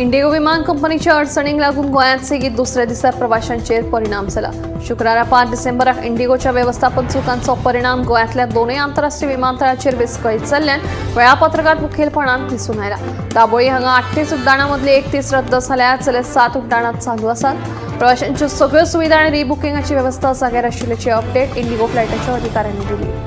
Indigo विमान कंपनीच्या अडचणींक लागून गोंयांत सेगीत दुसऱ्या दिसा प्रवाशांचेर परिणाम जाला। शुक्रारा 5 डिसेंबराक इंडिगोच्या वेवस्थापन चुकांचो परिणाम गोंयांतल्या दोनूय आंतरराष्ट्रीय विमानतळाचेर विस्कळीत जाल्ल्यान वेळापत्रकांत मुखेलपणान दिसून आयला। दाबोळी हांगा 38 उड्डाणां मदली 31 रद्द जाल्यात, जाल्यार 7 उड्डाणां चालू आसात। प्रवाशांच्यो सगळ्यो सुविधा आनी रिबुकिंगाची वेवस्था जाग्यार आशिल्ल्याची अपडेट इंडिगो फ्लायटाच्या अधिकाऱ्यांनी दिली।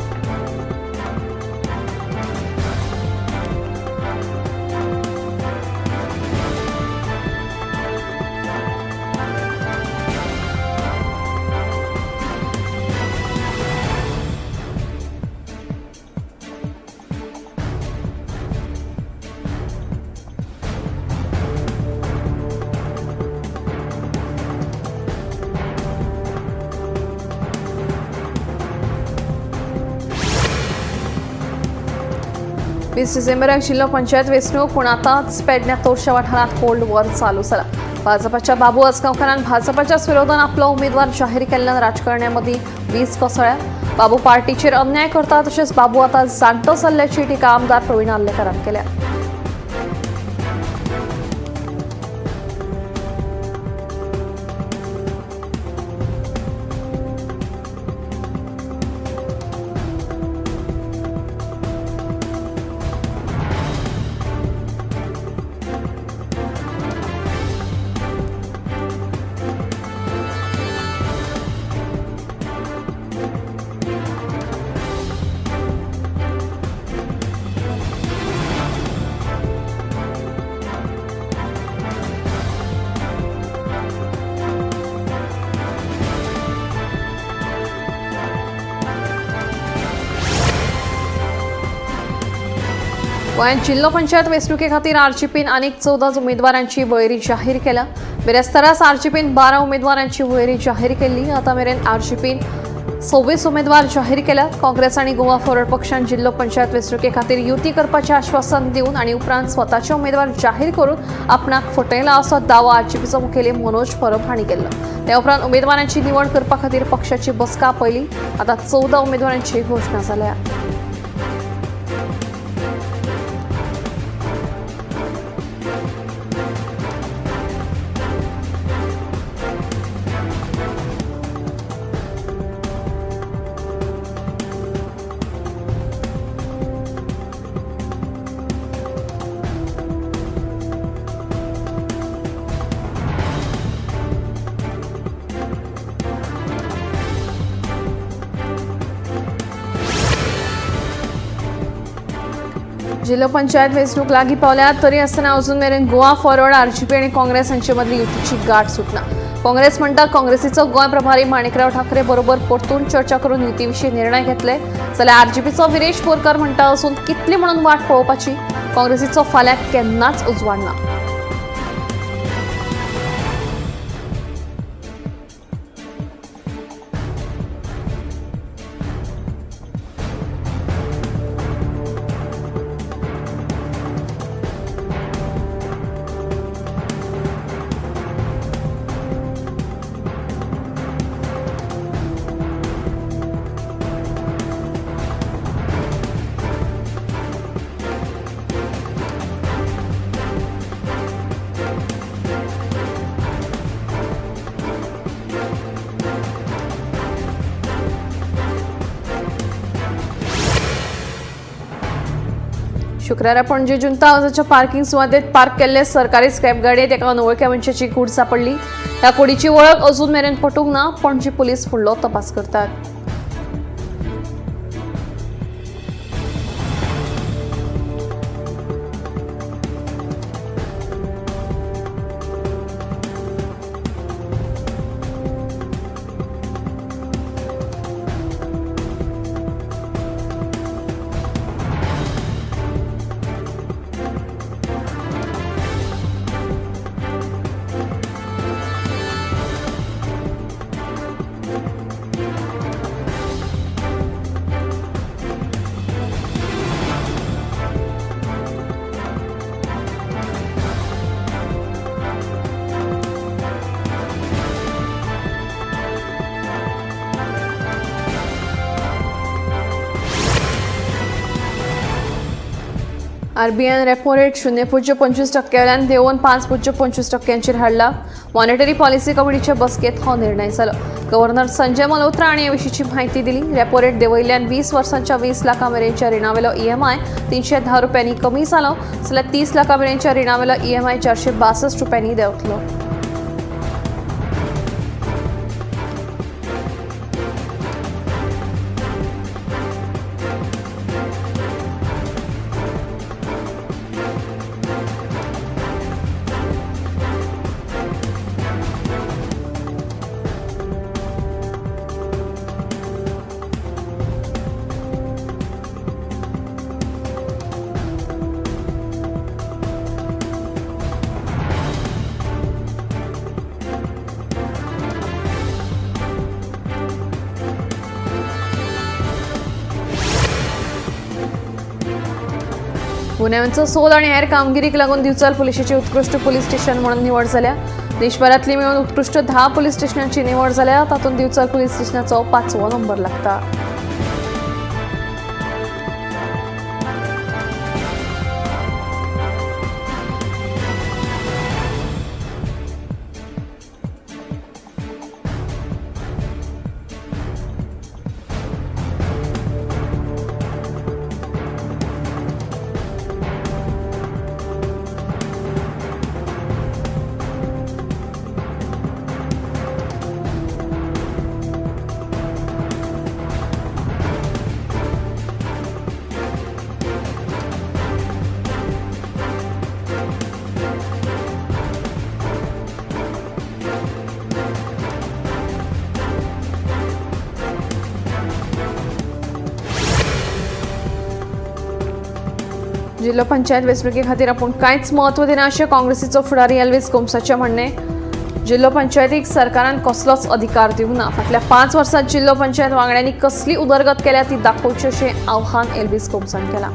वीस डिसेंबराक जिल्हो पंचायत वेंचणूक, पूण आतांच पेडण्या तोरशा वाठारांत कोल्ड वॉर चालू जाला। भाजपाच्या बाबू आजगांवकारान भाजपाच्याच विरोधान आपलो उमेदवार जाहीर केल्ल्यान राजकारण्या मदीं वीज कोसळ्या। बाबू पार्टीचेर अन्याय करता, तशेंच बाबू आतां जाणटो जाल्ल्याची टिका आमदार प्रवीण आर्लेकारान केल्या। गोंयांत जिल्हो पंचायत वेंचणुके खातीर आरजीपीन आनीक 14 उमेदवारांची वळेरी जाहीर केल्या। बिरेस्ताराच आरजीपीन 12 उमेदवारांची वळेरी जाहीर केल्ली। आतां मेरेन आरजीपीन 26 उमेदवार जाहीर केल्यात। काँग्रेस आनी गोवा फॉरवर्ड पक्षान जिल्हो पंचायत वेंचणुके खातीर युती करपाचें आश्वासन दिवन आनी उपरांत स्वताचे उमेदवार जाहीर करून आपणाक फटयला असो दावो आरजीपीचो मुखेली मनोज परब हांणी केल्लो। त्या उपरांत उमेदवारांची निवड करपा खातीर पक्षाची बसका आपयली। आतां 14 उमेदवारांची घोशणा जाल्या। जिल्हो पंचायत वेंचणूक लागीं पावल्या तरी आसतना अजून मेरेन गोवा फॉरवर्ड, आरजीपी आनी काँग्रेस हांचे मदली युतीची गांठ सुटना। काँग्रेस म्हणटा काँग्रेसीचो गोंय प्रभारी माणिकराव ठाकरे बरोबर परतून चर्चा करून युती विशीं निर्णय घेतले, जाल्यार आरजीपीचो विरेश बोरकर म्हणटा अजून कितली म्हणून वाट पळोवपाची, काँग्रेसीचो फाल्यां केन्नाच उजवाड ना। शुक्रारा पणजे जुंता हावसाच्या पार्किंग सुवातेत पार्क केल्ले सरकारी स्क्रॅप गाडयेत एका अनवळख्या मनशाची कूड सापडली। ह्या कुडीची वळख अजून मेरेन पटूंक ना। पणजी पुलीस फुडलो तपास करतात। आरबीआयन रेपो रेट 0.25% वयल्यान देंवोवन 5.25% हाडला. मॉनेटरी पॉलिसी कमिटीच्या बसकेत हो निर्णय जालो. गव्हर्नर संजय मल्होत्रा हांणी हे विशींची म्हायती दिली. रेपो रेट देंवयिल्ल्यान 20 वर्सांच्या 20 लाखां मेरेनच्या रिणावेलो ईएमआय 310 रुपयांनी कमी जालो, जाल्यार 30 लाखां मेरेनच्या रिणावेलो ईएमआय 462 रुपयांनी देंवतलो. गुन्यांवांचो सोद आनी हेर कामगिरीक लागून दिवचल पुलिशेची उत्कृश्ट पुलीस स्टेशन म्हणून निवड जाल्या. देशभरांतली मेळून उत्कृश्ट 10 पुलीस स्टेशनांची निवड जाल्या. तातूंत दिवचल पुलीस स्टेशनाचो 5वो नंबर लागता. जिल्हो पंचायत वेंचणुके खातीर आपूण कांयच म्हत्व दिना अशें काँग्रेसीचो फुडारी एल्विस गोम्साचें म्हणणें. जिल्हो पंचायतीक सरकारान कसलोच अधिकार दिवंक ना. फाटल्या 5 वर्सांत जिल्हो पंचायत वांगड्यांनी कसली उदरगत केल्या ती दाखोवची अशें आव्हान एल्विस गोम्सान केलां.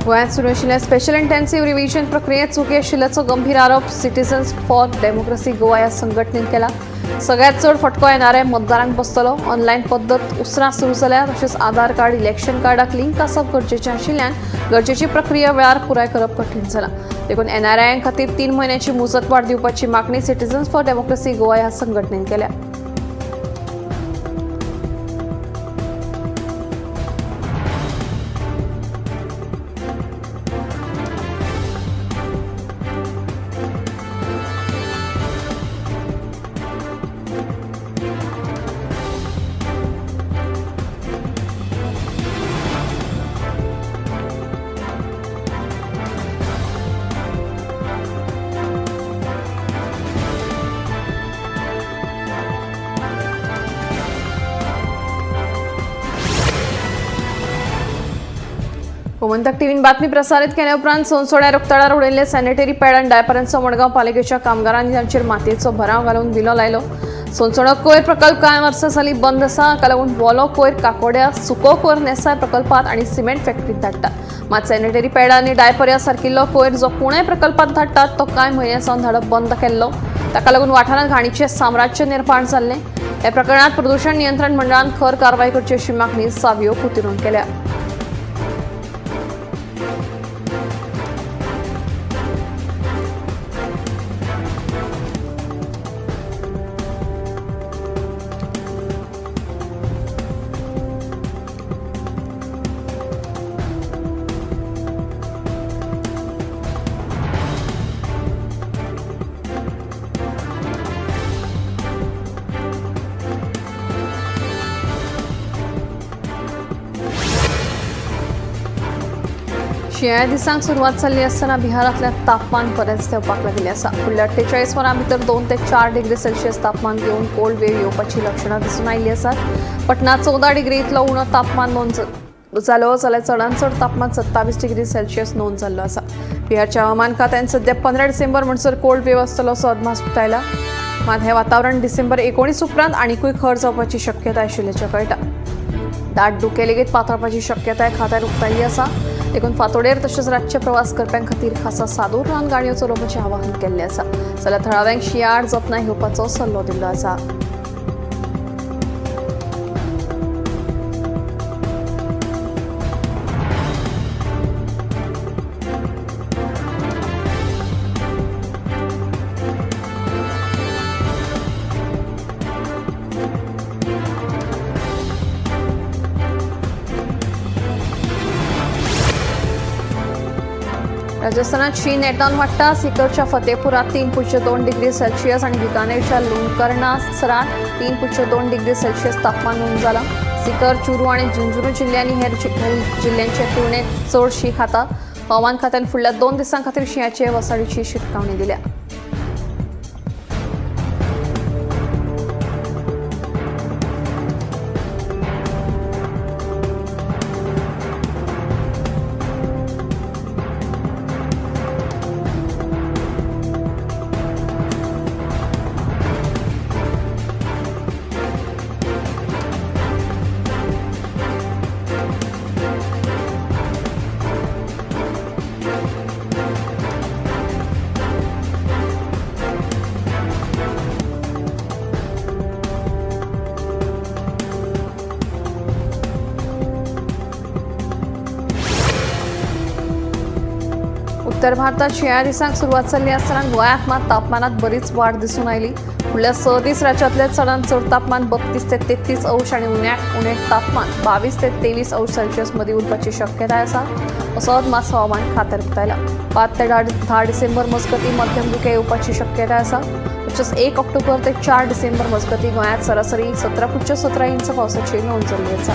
गोंयांत सुरू आशिल्ल्या स्पेशल इंटेन्सिव्ह रिव्हिजन प्रक्रियेत चुकी आशिल्ल्याचो गंभीर आरोप सिटीजन्स फॉर डेमोक्रेसी गोवा ह्या संघटनेन केला. सगळ्यात चड फटको येणाऱ्या मतदारांक बसतलो. ऑनलायन पद्दत उसरां सुरू जाल्या, तशेंच आधार कार्ड इलेक्शन कार्डाक लिंक आसप गरजेचें आशिल्ल्यान गरजेची प्रक्रिया वेळार पुराय करप कठीण जालां. देखून एनआरआय खातीर 3 म्हयन्याची मुजतवाढ दिवपाची मागणी सिटीजन्स फॉर डेमोक्रेसी गोवा ह्या संघटनेन केल्या. गोमंतक टीव्हीन बातमी प्रसारित केल्या उपरांत सोनसोड्या रोखतळार उडयल्ले सॅनिटरी पॅड आनी डायपरांचो मडगांव पालिकेच्या कामगारांनी तांचेर मातयेचो भराव घालून विलो लायलो. सोनसोडो कोयर प्रकल्प कांय वर्सां जालीं बंद आसा. हाका लागून वोलो कोयर काकोड्या सुको कोयर नेसाय प्रकल्पांत आनी सिमेंट फॅक्टरींत धाडटात. मात सॅनिटरी पॅड आनी डायपर ह्या सारकिल्लो कोयर जो पुणे प्रकल्पांत धाडटात तो कांय म्हयन्यां सावन धाडप बंद केल्लो. ताका लागून वाठारांत घाणीचें साम्राज्य निर्माण जाल्लें. ह्या प्रकरणांत प्रदूषण नियंत्रण मंडळान खर कारवाय करची अशी मागणी सावियो कुतिरून केल्या. शिंयाळ्या दिसांक सुरवात जाल्ली आसतना बिहारांतल्या तापमान बरेंच देंवपाक लागिल्लें आसा. फुडल्या 48 वरां भितर 2 ते 4 डिग्री सेल्सियस तापमान घेवन कोल्ड वेव येवपाची लक्षणां दिसून आयिल्लीं आसात. पटना 14 डिग्री इतलो उणो तापमान नोंद जालो जाल्यार चडांत चड तापमान 27 डिग्री सेल्सियस नोंद जाल्लो आसा. बिहारच्या हवामान खात्यान सद्या 15 डिसेंबर म्हणसर कोल्ड वेव आसतलो असो अदमास उक्तायला. मात हें वातावरण डिसेंबर 19 उपरांत आनिकूय खर जावपाची शक्यताय आशिल्ल्याचें कळटा. दाट धुकें लेगीत पातळपाची शक्यताय खात्यान उक्तायल्ली आसा. देखून फांतोडेर तशेंच रातचे प्रवास करप्यां खातीर खासा सादूर रावन गाडयो चलोवपाचें आवाहन केल्लें आसा. जाल्यार थळाव्यांक शिंयाळ जतनाय घेवपाचो सल्लो दिल्लो आसा. राजस्थानात शीं नेटान वाडटा. सिकरच्या फतेपुरात 3.2 डिग्री सेल्सियस आनी बिकानेरच्या लुणकर्णासरात 3.2 डिग्री सेल्सियस तापमान नोंद जालां. सिकर, चुरू आनी झुंझुनू जिल्ल्यांनी हेर जिल्ल्यांचे तुळनेत चड शीं खाता. हवामान खात्यान फुडल्या 2 दिसां खातीर शिंयाचे वसाडीची शिटकावणी दिल्या. उत्तर भारतात शिंयाळ्या दिसांक सुरवात जाल्ली आसतना गोंयांत मात तापमानात बरीच वाड दिसून आयली. फुडल्या 6 दीस राज्यांतलें चडांत चड तापमान 32 ते 33 अंश आनी उण्यांत उणें तापमान 22 ते 23 अंश सेल्सियस मदीं उरपाची शक्यताय आसा असो अदमास हवामान खात्यान उक्तायला. 5 ते 10 डिसेंबर मजगतीं मध्यम धुकें येवपाची शक्यताय आसा. तशेंच 1 ऑक्टोबर ते 4 डिसेंबर मजगतीं गोंयांत सरासरी 17.17 इंच पावसाची नोंद जाल्ली आसा.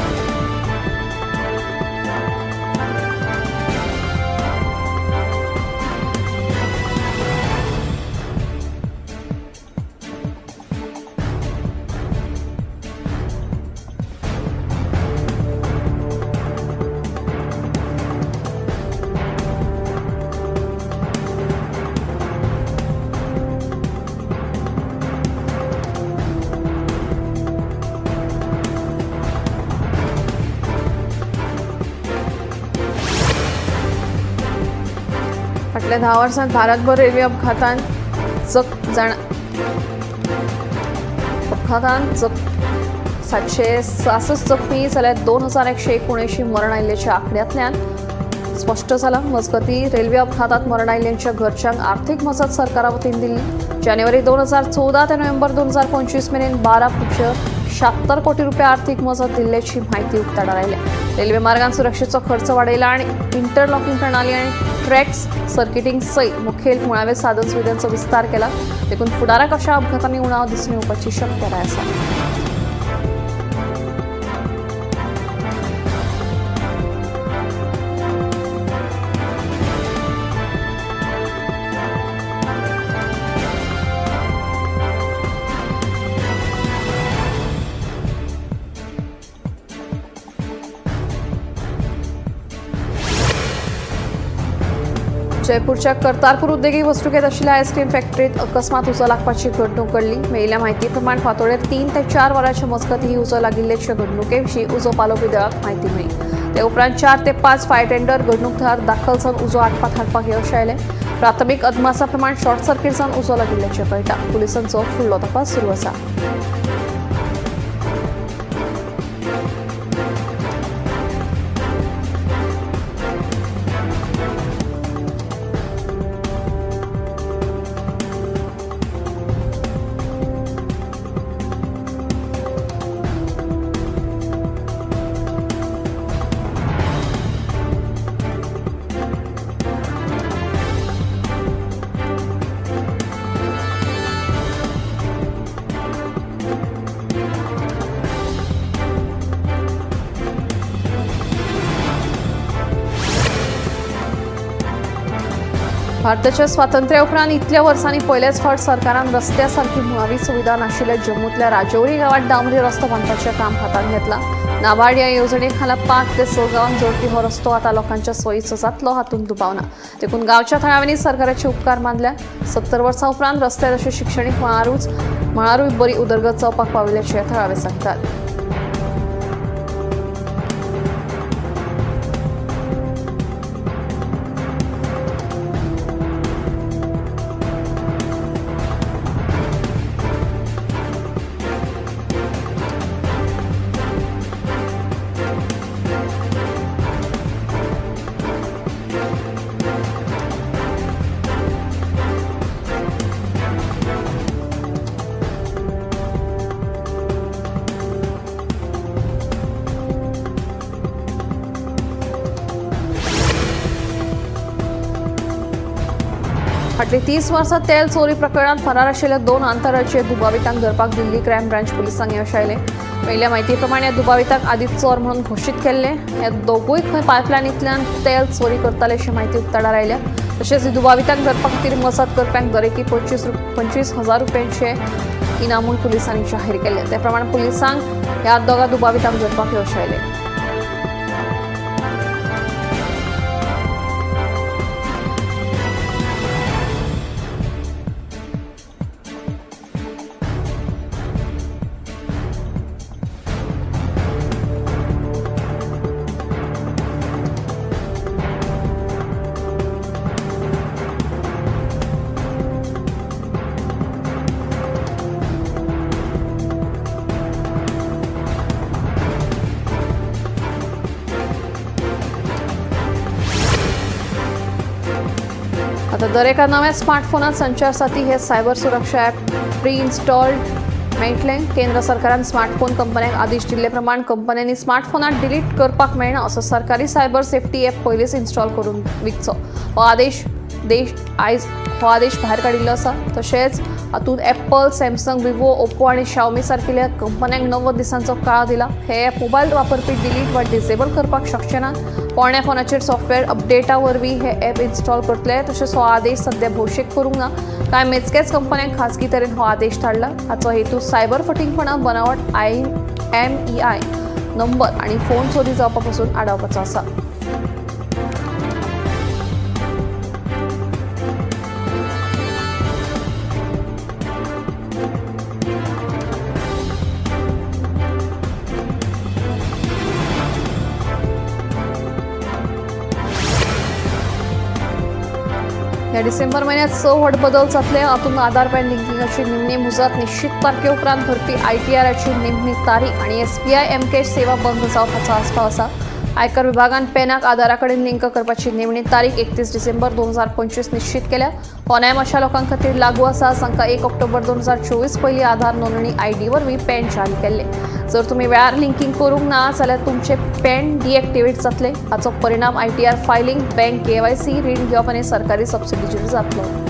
फाटल्या 10 वर्सांत भारतभर रेल्वे अपघातान 766 जखमी जाल्यार 2179 मरण आयिल्ल्याच्या आंकड्यांतल्यान स्पश्ट जालां. मजगतीं रेल्वे अपघातात मरण आयिल्ल्यांच्या घरच्यांक आर्थीक मजत सरकारा वतीन दिल्ली. जानेवारी 2014 ते नोव्हेंबर 2025 मेरेन 12.76 कोटी रुपया आर्थीक मजत दिल्ल्याची म्हायती उक्ताडार आयल्या. रेल्वे मार्गान सुरक्षेचो खर्च वाडयला आनी इंटरलॉकिंग प्रणाली आनी ट्रॅक्स सर्किटिंग सयत मुखेल मुळावे साधन सुविधांचो विस्तार केला. देखून फुडाराक अशा अपघातांनी उणाव दिसून येवपाची शक्यताय आसा. जयपूरच्या करतारपूर उद्देगीक वसणुकेंत आशिल्ल्या आयस्क्रीम फॅक्टरीत अकस्मात उजो लागपाची घडणूक घडली. मेळिल्ल्या म्हायती प्रमाण फांतोडेर 3 ते 4 वरांच्या मजगतीं ही उजो लागिल्ल्याच्या घडणुके विशीं उजो पालोवपी दळाक म्हायती मेळ्ळी. ते उपरांत 4 ते 5 फायर टेंडर घडणूक थळार दाखल जावन उजो आटपात हाडपाक यश आयलें. प्राथमीक अदमासा प्रमाण शॉर्ट सर्किट जावन उजो लागिल्ल्याचें कळटा. पुलिसांचो फुडलो तपास सुरू आसा. भारताच्या स्वातंत्र्या उपरांत इतल्या वर्सांनी पयलेच फावट सरकारान रस्त्या सारकी मुळावी सुविधा नाशिल्ल्या जम्मूतल्या राजौरी गांवात डांबरी रस्तो बांदपाचें काम हातांत घेतलां। नाबार्ड ह्या येवजणे खाला 5 ते 6 गांवांक जोडपी हो रस्तो आतां लोकांच्या सोयीचो जातलो हातूंत दुबाव ना। देखून गांवच्या थळाव्यांनी सरकाराचे उपकार मानल्या। 70 वर्सां उपरांत रस्ते तशें शिक्षणीक मळारूय बरी उदरगत जावपाक पाविल्ल्याचें थळावे सांगतात। फाटली 30 वर्सां तेल चोरी प्रकरणात फरार आशिल्ल्या 2 आंतरराज्यीय दुबावितांक धरपाक दिल्ली क्रायम ब्रांच पुलिसांक यश आयलें। मेळिल्ल्या म्हायती प्रमाण ह्या दुबावितांक आदींच चोर म्हणून घोशीत केल्ले। ह्या दोगूय खंय पायपलायनींतल्यान तेल चोरी करताले अशी म्हायती उक्ताडार आयल्या। तशेंच दुबावितांक धरपा खातीर मजत करप्यांक दरेकी 25,000 रुपयांचे इनामूय पुलिसांनी जाहीर केल्लें। ते प्रमाण पुलिसांक ह्या दोगां दुबावितांक धरपाक यश आयलें। आता दरेका नव्या स्मार्टफोनात संचार साथी हे सायबर सुरक्षा ॲप प्री इन्स्टॉल्ड मेळटलें। केंद्र सरकारान स्मार्टफोन कंपन्यांक आदेश दिल्ले प्रमाण कंपन्यांनी स्मार्टफोनात डिलीट करपाक मेळना असो सरकारी सायबर सेफ्टी ॲप पयलींच इन्स्टॉल करून विकचो हो आदेश भायर काडिल्लो आसा। तशेंच हातूंत ॲपल, सॅमसंग, विवो, ओप्पो आनी शाओमी सारकिल्ल्या कंपन्यांक 90 दिसांचो काळ दिला। हे ॲप मोबायल वापरपी डिलीट वा डिसेबल करपाक शकचे ना। पोरण्या फोनाचेर सॉफ्टवेअर अपडेटा वरवीं हे ॲप इन्स्टॉल करतले। तशेंच हो आदेश सध्या भौशीक करूंक ना। कांय मेजकेच कंपन्यांक खाजगी तरेन हो आदेश धाडला। हाचो हेतू सायबर फटींगपणां, बनावट IMEI number आनी फोन चोरी जावपा पसून आडावपाचो आसा। ह्या डिसेंबर म्हयन्यात 6 व्हड बदल जातले। हातूंत आधार पॅन लिंकिंगाची निमणी मुजत निश्चित तारखे उपरांत भरपी ITRची निमणी तारीख आनी SBI mCash सेवा बंद जावपाचो आस्पाव आसा। आयकर विभागान पॅनाक आधारा कडेन लिंक करपाची निमणी तारीख 31 डिसेंबर 2025 निश्चित केल्या। हो नेम अशा लोकां खातीर लागू आसा जांकां 1 ऑक्टोबर 2024 पयलीं आधार नोंदणी ID वरवीं पॅन जारी केल्ले। जर तुमी वेळार लिंकिंग करूंक ना जाल्यार तुमचे पॅन डिएक्टिवेट जातले। हाचो परिणाम ITR filing, bank KYC, रीण घेवप आनी सरकारी सबसिडीचेर जातलो।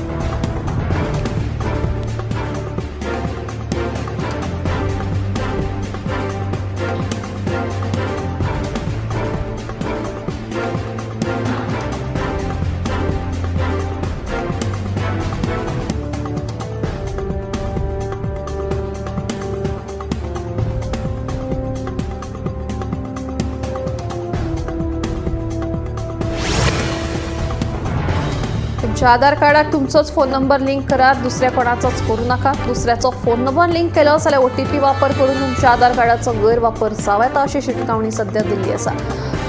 तुमच्या आधार कार्डाक तुमचोच फोन नंबर लिंक करात, दुसऱ्या कोणाचोच करूं नाका। दुसऱ्याचो फोन नंबर लिंक केलो जाल्यार OTP वापर करून तुमच्या आधार कार्डाचो गैरवापर जावं येता अशी शिटकावणी सध्या दिल्ली आसा।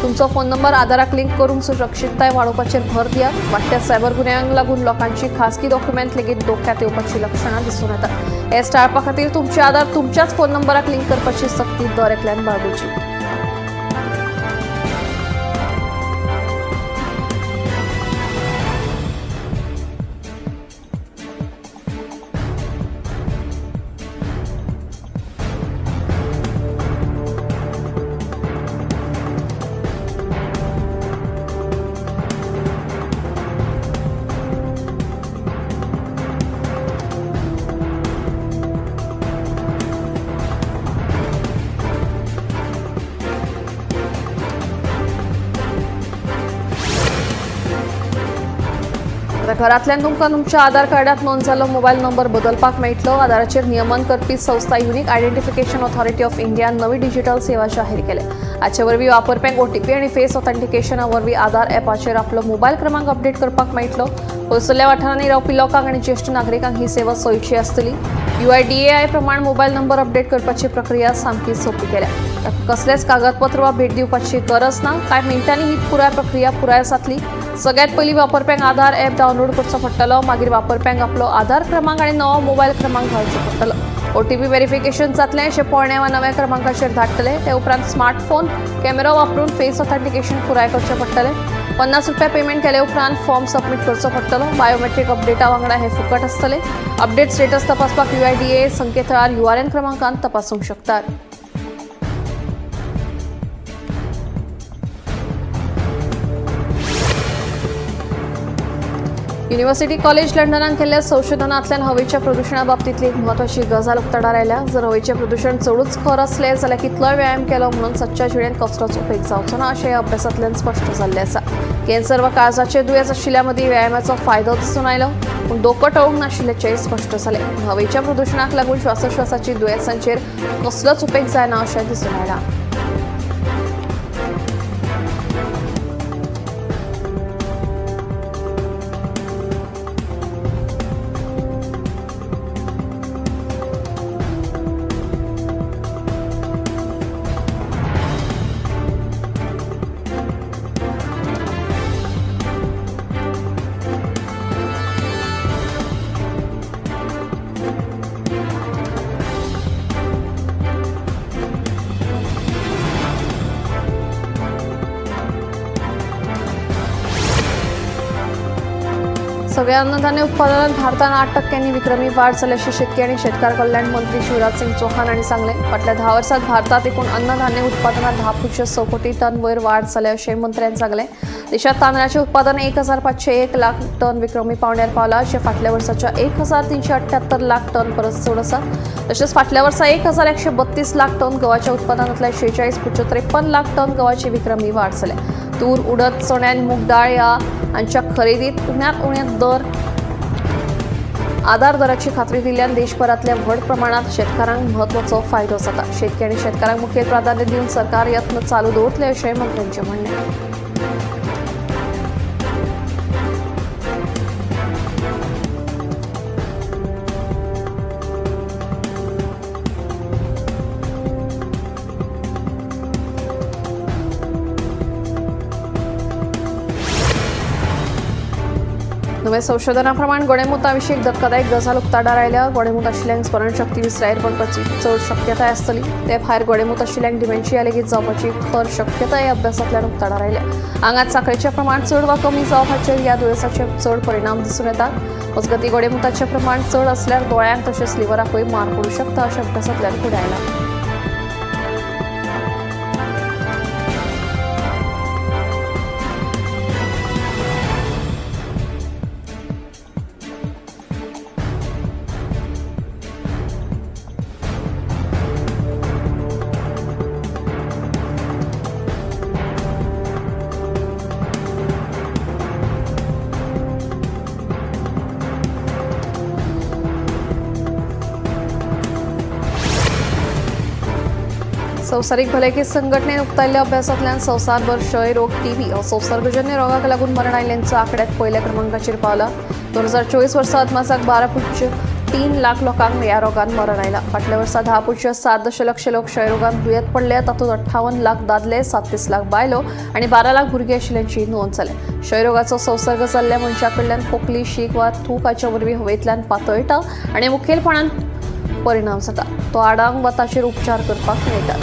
तुमचो फोन नंबर आधाराक लिंक करून सुरक्षितताय वाडोवपाचेर भर दियात। वाडट्या सायबर गुन्यांवांक लागून लोकांची खासगी डॉक्युमेंट लेगीत धोक्यात येवपाची लक्षणां दिसून येतात। हें टाळपा खातीर तुमचे आधार तुमच्याच फोन नंबराक लिंक करपाची सक्ती दर एकल्यान बाळगुची। घरांतल्यान तुमकां तुमच्या आधार कार्डात नोंद जाल्लो मोबायल नंबर बदलपाक मेळटलो. आधाराचेर नियमन करपी संस्था युनिक आयडेंटिफिकेशन ऑथॉरिटी ऑफ इंडियान नवी डिजिटल सेवा जाहीर केल्या. हाचे वरवीं वापरप्यांक ओटीपी आनी फेस ऑथेंटिकेशना वरवीं आधार ॲपाचेर आपलो मोबायल क्रमांक अपडेट करपाक मेळटलो. पयसुल्ल्या वाठारांनी रावपी लोकांक आनी ज्येश्ठ नागरिकांक ही सेवा सोयीची आसतली. UIDAI प्रमाण मोबायल नंबर अपडेट करपाची प्रक्रिया सामकी सोंपी केल्या. ताका कसलेंच कागदपत्र वा भेट दिवपाची गरज ना. कांय मिनटांनी ही पुराय प्रक्रिया पुराय जातली. सगळ्यात पयलीं वापरप्यांक आधार ॲप डावनलोड करचो पडटलो. मागीर वापरप्यांक आपलो आधार क्रमांक आनी नवो मोबायल क्रमांक घालचो पडटलो. ओटीपी व्हेरिफिकेशन जातलें अशें पोरण्या वा नव्या क्रमांकाचेर धाडटले. ते उपरांत स्मार्टफोन कॅमेरो वापरून फेस ऑथेंटिकेशन पुराय करचें पडटलें. 50 रुपया पेमेंट केले उपरांत फॉर्म सबमीट करचो पडटलो. बायोमेट्रीक अपडेटा वांगडा हे फुकट आसतले. अपडेट स्टेटस तपासपाक UIDAI संकेतथळार URN क्रमांकान तपासूंक शकतात. युनिव्हर्सिटी कॉलेज लंडनान केल्ल्या संशोधनांतल्यान हवेच्या प्रदुशणा बाबतींतली एक म्हत्वाची गजाल उक्ताडार आयल्या. जर हवेचें प्रदुशण चडूच खर आसलें जाल्यार कितलोय व्यायाम केलो म्हणून सदच्या जिणेंत कसलोच उपेग जावचो ना अशें ह्या अभ्यासांतल्यान स्पश्ट जाल्लें आसा. कॅन्सर वा काळजाचे दुयेंस आशिल्ल्या मदीं व्यायामाचो फायदो दिसून आयलो, पूण धोको टळूंक नाशिल्ल्याचें स्पश्ट जालें. हवेच्या प्रदुशणाक लागून श्वासोश्वासाची दुयेंसांचेर कसलोच उपेग जायना अशें दिसून आयलां. सगळ्या अन्नधान्य उत्पादनात भारतान 8% विक्रमी वाढ जाल्याची शेतकी आणि शेतकार कल्याण मंत्री शिवराज सिंग चौहान हांणी सांगलें. फाटल्या 10 वर्सात भारतात एकूण अन्नधान्य उत्पादनात 10.6 कोटी टन वयर वाढ जाल्या अशें मंत्र्यान सांगलें. देशात तांदळाचें उत्पादन 1501 लाख टन विक्रमी पावंड्यार पावला, जें फाटल्या वर्साच्या 1378 लाख टन परस चड आसा. तशेंच फाटल्या वर्सा 1132 लाख टन गव्हाच्या उत्पादनांतल्या 46.53 लाख टन गव्हाची विक्रमी वाढ जाल्या. तूर, उडद, चणे आनी मूग डाळ ह्या हांच्या खरेदीत उण्यांत उणे दर आधार दराची खात्री दिल्ल्यान देशभरांतल्या व्हड प्रमाणात शेतकारांक म्हत्वाचो फायदो जाता. शेतकी आनी शेतकारांक मुखेल प्राधान्य दिवन सरकार यत्न चालू दवरतले अशें मंत्र्यांचें म्हणणें. नव्या संशोधनाप्रमाण गोडेमुताविशीं एक धक्कादायक गजाल उक्ताडार आयल्या. गोडेमूत आशिल्ल्यांक स्मरणशक्ती विसरायेर पडपाची चड शक्यताय आसतली. ते भायर गोडेमूत आशिल्ल्यांक डिमेन्शिया लेगीत जावपाची खर शक्यताय अभ्यासांतल्यान उक्ताडार आयल्या. आंगात साखरेचें प्रमाण चड वा कमी जावपाचेर ह्या दुयेंसाचे चड परिणाम दिसून येतात. मजगतीं गोडेमुताचें प्रमाण चड आसल्यार दोळ्यांक तशेंच लिव्हराकूय मार पडूं शकता अशें अभ्यासांतल्यान फुडें आयलां. संवसारीक भलायकी संघटनेन उक्तायल्ल्या अभ्यासांतल्यान संवसारभर क्षयरोग, टीबी हो संसर्गजन्य रोगाक लागून मरण आयिल्ल्यांचो आंकड्यात पयल्या क्रमांकाचेर पावला. 2024 वर्सा अदमासाक 12.3 लाख लोकांक ह्या रोगान मरण आयलां. फाटल्या वर्सा 10.7 दशलक्ष लोक क्षयरोगान दुयेंत पडले. तातूंत 58 लाख दादले, 37 लाख बायलो आनी 12 लाख भुरगीं आशिल्ल्यांची नोंद जाल्या. क्षयरोगाचो संसर्ग जाल्ल्या मनशा कडल्यान खोकली, शीक वा थूक हाचे वरवीं हवेंतल्यान पातळटा आनी मुखेलपणान परिणाम जाता. तो आडावंक वा ताचेर उपचार करपाक मेळटा.